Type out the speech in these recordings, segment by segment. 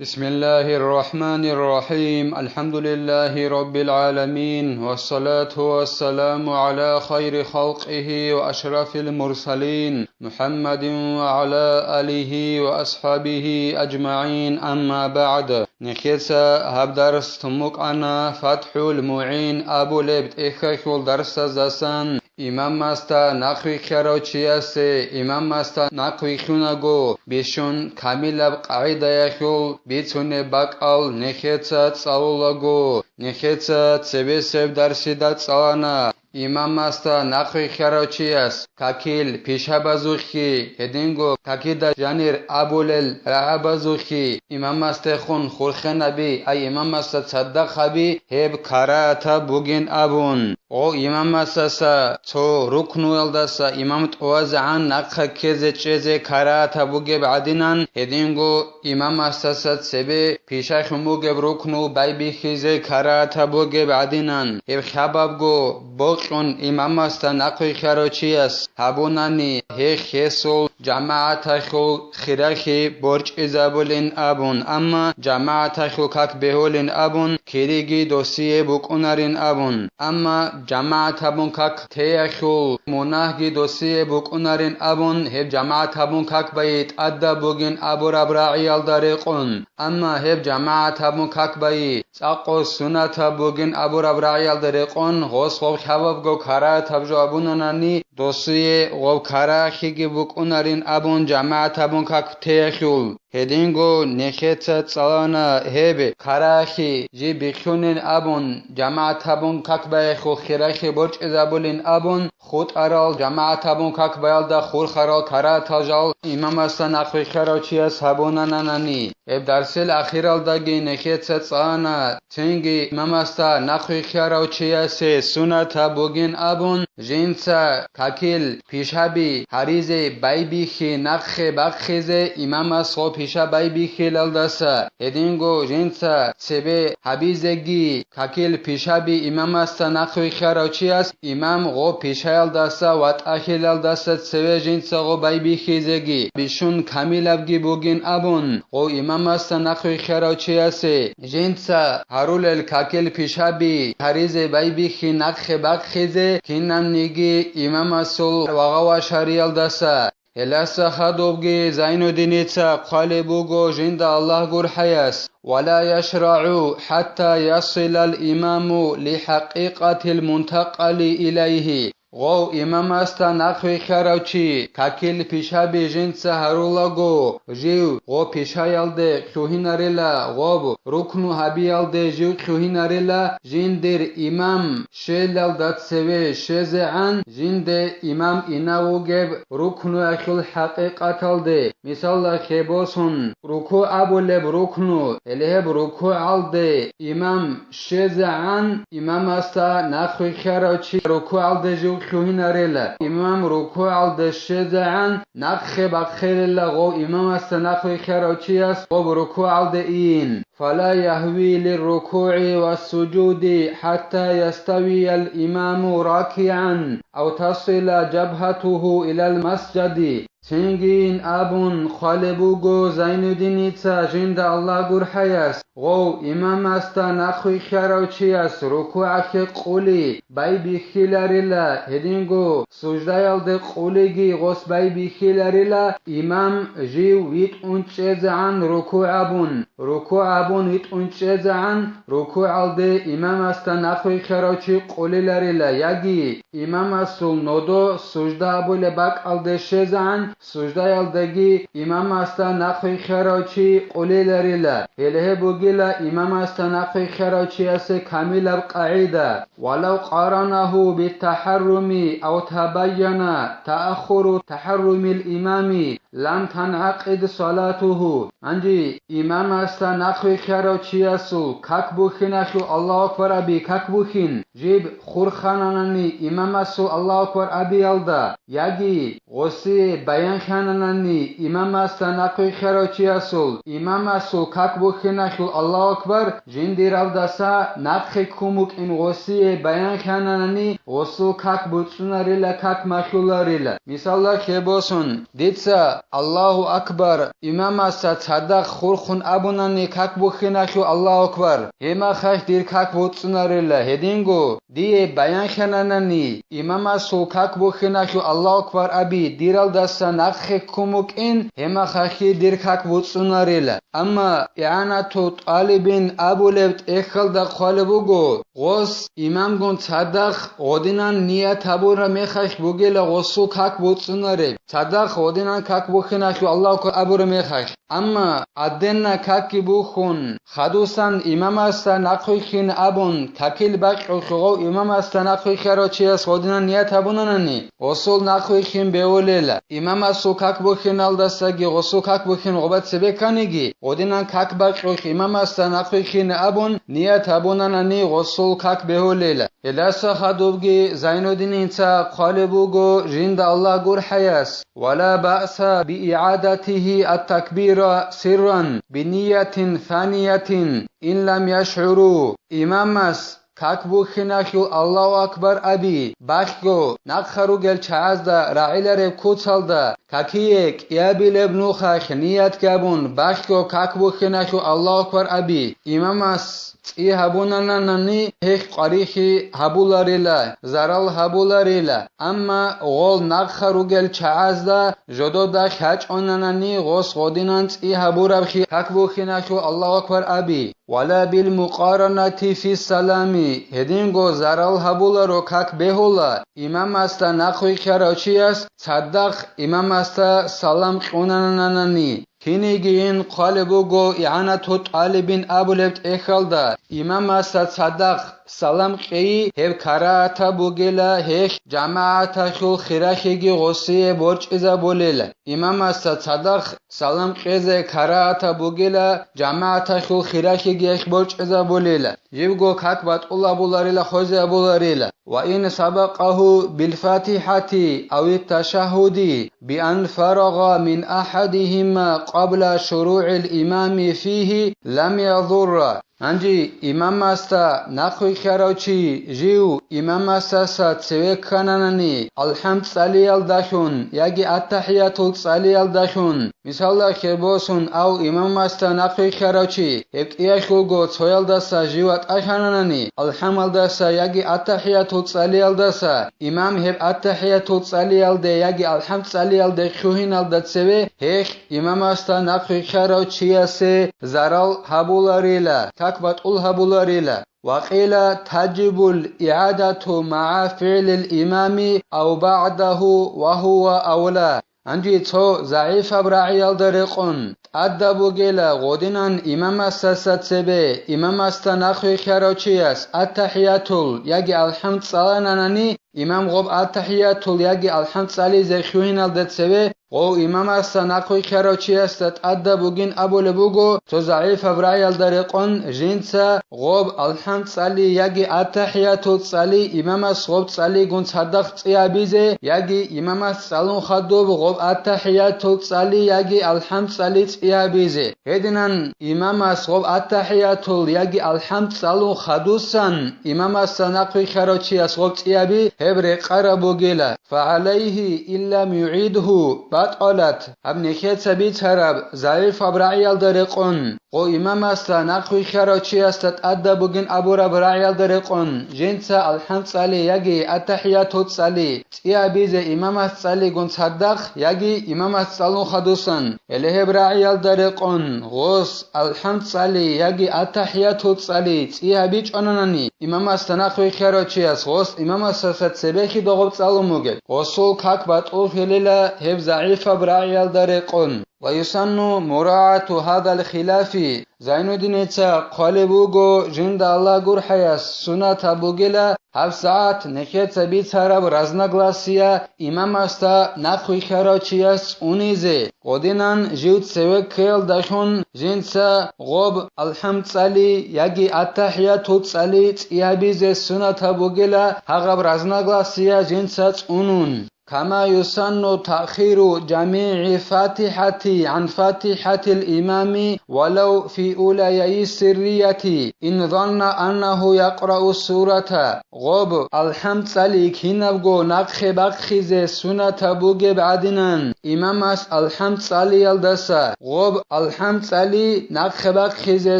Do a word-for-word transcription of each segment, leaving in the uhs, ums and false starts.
بسم الله الرحمن الرحيم. الحمد لله رب العالمين، والصلاة والسلام على خير خلقه وأشرف المرسلين محمد وعلى آله وأصحابه أجمعين، أما بعد. Нехеца гьаб дарс тумукъана ФатхӀул МугӀин абулеб тӀехьалъул дарсаздасан. Имамасда нахъвихьарав чиясе имамасда нахъвихьунаго бищун камилаб къагӀидаялъул бицунеб бакӀал нехеца цӀалулаго, нехеца цебесеб дарсида цӀалана. Имамасда нахъвихьарав чияс какил пишабазухъги, гьединго какида жанир абулел рагӀабазухъги имамасдехун хурхенаби, ай имамасда цадахъаби, гьеб карагьатаб бугин абун. Гъо имамасдаса цо рукнуялдаса имам тӀувазегӀан нахъа ккезе чӀезе карагьатаб бугеб гӀадинан, гьединго имамасдаса цебе пишахьун бугеб рукну байбихьизе карагьатаб бугеб гӀадинан, гьеб хабабго бокьун имамасда нахъвихьарав чияс гьабунани, гьех гьесул жамагӀаталъул хирахьи борчӀизабулин абун, амма жамагӀаталъул как бегьулин абун, кириги досие букӀунарин абун, амма жамагӀат гьабун как теялъул мунагьги досие букӀунарин абун, гьеб жамагӀат гьабун как байи тӀадаб бугин абураб рагӀиялда рекъон. Амма гьеб жамагӀат гьабун как байи цӀакъго сунатаб бугин абураб рагӀиялда рекъон, гъос гъоб хабабго карагьатаб жо абунанани, досие гъоб карагьиги букӀунарин абун жамагӀат гьабун как теялъул. Гьединго нехеца цӀалана гьеб карагьи жиб бихьунин абун, жамагӀат гьабун как баяхъул хирахьи борчӀизабулин абун, хутӀарал жамагӀат гьабун как баялда хурхарал карагьатал жал имамасда нахъвихьарав чияс гьабунананани. Гьеб дарсил ахиралдаги нехеца цӀалана, цинги имамасда нахъвихьарав чиясе сунатаб бугин абун, жинца какил пишаби гьаризе байбихьи нахъе бахъизе имамас гъо пиша байбихьилалдаса, гьединго жинца цебе гьабизеги какил пишаби имамасда нахъвихьарав чияс имам гъо пишаялдаса ватӀахьилалдаса цеве жинца гъо байбихьизеги бищун камилабги бугин абун, гъо имамасда нахъвихьарав чиясе жинца гьарулел какил пишаби гьаризе байбихьи нахъе бахъизе кинанниги имамасул вагъа-вашариялдаса. Гьеласа хадубги Зайнуддиница хъвалеб буго жинда Аллагь гурхӀаяс: «Ва ла яшрагӀу хӀатта ясилал имаму лихӀакъикъатил мунтакъали илайгьи». Гъов имамасда нахъвихьарав чи какил пишаби жинца гьарулаго, жив гъо пишаялде лъугьинарила, гъоб рукну гьабиялде жив лъугьинарила, жиндир имам щелалда цеве щезегӀан жинде имам инав вугеб рукнуялъул хӀакъикъаталде. Мисалда, хебосун рукугӀ абулеб рукну, гьеле гьеб рукугӀалде имам щезегӀан, имамасда нахъвихьарав чи рукугӀалде жив лъугьинарила. Имам рукугӀалде щезегӀан нахъе бахъилила гъов имамасда нахъвихьарав чияс гъоб рукугӀалде ийин. «Фала ягьви лиррукугӀи вассужуди хӀатта яставиял имаму ракигӀан ав тасила жабгьатугьу илал масжади». Цинги ин абун хъвалеб буго Зайнуддиница жинда Аллагь гурхӀаяс, гъов имамасда нахъвихьарав чияс рукугӀалъе къули байбихьиларила, гьединго суждаялде къулиги гъос байбихьиларила, имам жив витӀун чӀезегӀан рукугӀ абун. РукугӀ абун витӀун чӀезегӀан, рукугӀалде имамасда нахъвихьарав чи къулиларила, яги имамасул нодо сужда абулеб бакӀалде щезегӀан, суждаялдаги имамасда нахъвихьарав чи къулиларила. Гьеле гьеб бугила имамасда нахъвихьарав чиясе камилаб къагӀида. «Валав къаранагьу битахӀарруми ав табайяна тааххуру тахӀаррумил имами, лам тангӀакъид салатугьу». Гьанже имамасда нахъве нахъвихьарав чиясул как бухьиналъул Аллагьу акбар аби как бухьин, жиб хурхананани имамасул Аллагьу акбар абиялда, яги гъосие баянхананани имамасда нахъвихьарав чиясул имамасул как бухьиналъул Аллагьу акбар жиндиралдаса нахъе ккун букӀин гъосие баянхананани гъосул как буцӀцӀунарила, как малъуларила. Мисалда, лъебосун, дица Аллагьу акбар имамасда цадахъ хурхун абунани как бухьиналъул Аллагьу акбар, гьебмахалъ дир как буцӀцӀунарила, гьединго дие баянхананани имамасул как бухьиналъул Аллагьу акбар аби диралдаса нахъе ккун букӀин, гьебмахалъги дир как буцӀцӀунарила. Амма игӀанату тӀалибин абулеб тӀехьалда хъвалеб буго, гъос имамгун цадахъ гъодинан ният гьабураб мехалъ бугила гъосул как буцӀцӀунареб, цадахъ гъодинан как бухьиналъул Аллагьу акбар абураб мехалъ. Амма гьадинаб какги бухьун, хадусан имамасда нахъвихьин абун, какил бакьулъ гъов имамасда нахъвихьарав чияс гъодинан ният гьабунанани, гъосул нахъвихьин бегьулела, имамасул как бухьиналдасаги гъосул как бухьин гъоба цебе кканиги, гъодинан как бакьулъ имамасда нахъвихьин абун, ният гьабунанани гъосул как бегьулела. Гьелдаса хадубги Зайнуддиница хъвалеб буго жинда Аллагь гурхӀаяс: «Ва ла баъса би игӀадатигьи ат-такбира сирран би ниятин саниятин, ин лам яшгӀуру». Имамас как бухьиналъул Аллагьу акбар аби, балъго, нахъа ругел чагӀазда рагӀилареб куцалда, какие кӀиабилеб нухалъ ният гьабун, балъго как бухьиналъул Аллагьу акбар аби, имамас цӀи гьабунанани гьелъ къварихьи гьабуларила, зарал гьабуларила, амма гъол нахъа ругел чагӀазда жодода хьачӀонанани гъос гъодинан цӀи гьабурабхъи как бухьиналъул Аллагьу акбар аби. Ва ла бил мукъаранати фи салами, гьединго зарал гьабуларо как бегьула, имамасда нахъвихьарав чияс цадахъ имамасда салам кьунананани. Кинигийин хъвалеб буго игӀанату тӀалибин абулеб тӀехьалда, имамасда цадахъ салам кьейи гьеб карагьатаб бугила, гьелъ жамагӀаталъул хиралъиги гъосие борчӀизабулел. Имамасда цадахъ салам кьезе карагьатаб бугила, жамагӀаталъул хиралъиги гьелъ борчӀизабулел. Жибго как батӀулабуларила, хвезабуларила. Ва ин сабакъагьу билфатихӀати авит ташагьгьуди биан фарагъа мин ахӀадигьима къабла шуругӀил имами фигьи лам ядурра. Гьанже имамасда нахъвихьарав чи жив имамасдаса цеве ккананани, алхӀамд цӀалиялдалъун яги аттахӀиятул цӀалиялдалъун, мисалда, хер босун, ав имамасда нахъвихьарав чи гьеб кӀиялъулго цоялдаса жив ватӀалъананани, алхӀамалдаса яги аттахӀиятул цӀалиялдаса, имам гьеб аттахӀиятул цӀалиялде яги алхӀамд цӀалиялде хьухьиналда цеве гьелъ имамасда нахъвихьарав чиясе зарал гьабуларила, как батӀул гьабуларила. Ва къила таджибул игӀадату магӀа фигӀлил имами ав багӀдагьу ва гьува авла. Гьанже цо загӀипаб рагӀиялда рекъон, тӀадаб бугела гъодинан имамасдаса цебе, имамасда нахъвихьарав чияс аттахӀиятул яги алхӀамд цӀалананани, имам гъоб аттахӀиятул яги алхӀамд цӀализе хьухьиналда цеве, гъов имамасда нахъвихьарав чиясда тӀадаб бугин абулеб буго, цо загӀипаб рагӀиялда рекъон жинца гъоб алхӀамд цӀали яги аттахӀиятул цӀали имамас гъоб цӀалигун цадахъ цӀи гьабизе, яги имамас цӀалун хадуб гъоб аттахӀиятул цӀали яги алхӀамд цӀали цӀи гьабизе. Гьединан имамас гъоб аттахӀиятул яги алхӀамд цӀалун хадусан, имамасда нахъвихьарав чияс гъоб цӀи гьаби гьеб рекъараб бугела. «ФагӀалайгьи иллам югӀидгьу батӀалат», гьаб нехеца бицараб загӀипаб рагӀиялда рекъон, гъо имамасда нахъвихьарав чиясда тӀадаб бугин абураб рагӀиялда рекъон, жинца алхӀамд цӀали яги аттахӀиятул цӀали цӀи гьабизе имамас цӀалигун цадахъ яги имамас цӀалун хадусан, гьеле гьеб рагӀиялда рекъон, гъос алхӀамд цӀали яги аттахӀиятул цӀали цӀи гьабичӀонанани, имамасда нахъвихьарав чияс гъос имамасдаса цебехьидал гъоб цӀалун бугеб, гъосул как батӀулъилила гьеб загӀипаб рагӀиялда рекъон. Ва юсанну мурагӀату гьадал хилафи, Зайнуддиница хъвалеб буго, жинда Аллагь гурхӀаяс суннатаб бугела ГьабсагӀат нехеца бицараб разногласия имамасда нахъвилълъарав чияс цӀунизе, гъодинан жив цеве ккеялдалъун жинца гъоб алхӀам цӀали яги аттахӀиятул цӀали цӀи гьабизе сунатаб бугила, гьагъаб разногласия жинца цӀунун. كما يسن تأخير جميع فاتحة عن فاتحة الإمام ولو في أوليي السرية إن ظن أنه يقرأ السورة. Гъоб алхӀам цӀали кинабго нахъе бахъизе сунатаб бугеб гӀадинан, имамас алхӀам цӀалиялдаса гъоб алхӀам цӀали нахъе бахъизе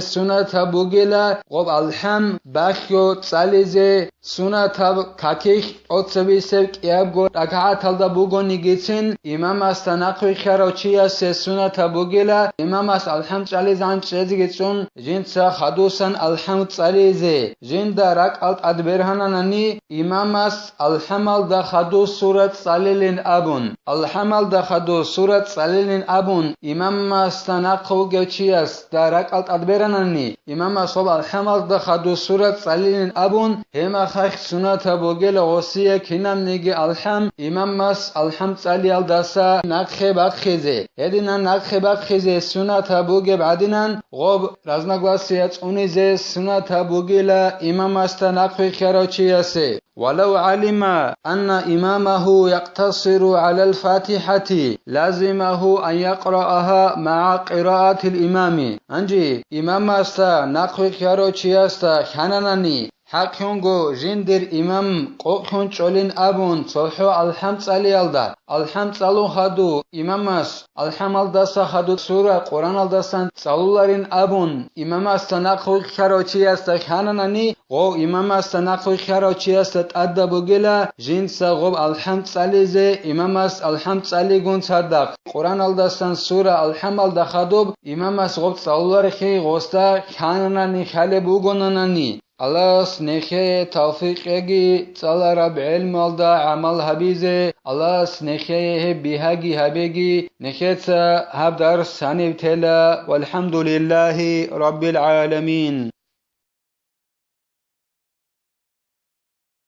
сунатаб бугила, гъоб алхӀам бахъго цӀализе сунатаб какилъ тӀоцебесеб кӀиябго ракагӀаталда бугонигицин, имамасда нахъвилълъарав чиясе сунатаб бугила, имамас алхӀам цӀализегӀан чӀезеги цӀун, жинца хадусан алхӀам цӀализе, жинда ракӀал тӀад бергьананани, имамас алхӀамалда хадув сура цӀалилин абун, алхӀамалда хадув сура цӀалилин абун, имамасда нахъ вугев чиясда ракӀал тӀад беранани, имамас гъоб алхӀамалда хадув сура цӀалилин абун, гьеб мехалъ сунатаб бугила гъосие кинабниги алхӀам имамас алхӀам цӀалиялдаса нахъе бахъизе. Гьединан нахъе бахъизе сунатаб бугеб гӀадинан, гъоб разногласия цӀунизе сунатаб бугила имамасда нахъвилълъарав чиясе. ولو علم أن إمامه يقتصر على الفاتحة لزمه أن يقرأها مع قراءة الإمام. Гьанже имамасда нахъвилълъарав чиясда хьананани, хӀакълъунго жиндир имам къокълъун чӀолин абун цохӀо алхӀам цӀалиялда, алхӀам цӀалун хадув имамас алхӀамалдаса хадув сура Къуръаналдасан цӀалуларин абун, имамасда нахъвилълъарав чиясда хьананани, гъов имамасда нахъвилълъарав чиясда тӀадаб бугила жинца гъоб алхӀам цӀализе имамас алхӀам цӀалигун цадахъ. Къуръаналдасан сура алхӀамалда хадуб имамас гъоб цӀалуларехъе гъосда хьананани хьалеб бугонанани. Аллагьас нехее тавфикъ кьеги цӀалараб гӀелмалда гӀамал гьабизе, Аллагьас нехее гьеб бигьаги гьабеги, нехеца гьаб дарс гьаниб тела, валхӀамдулиллагьи раббил гӀаламин.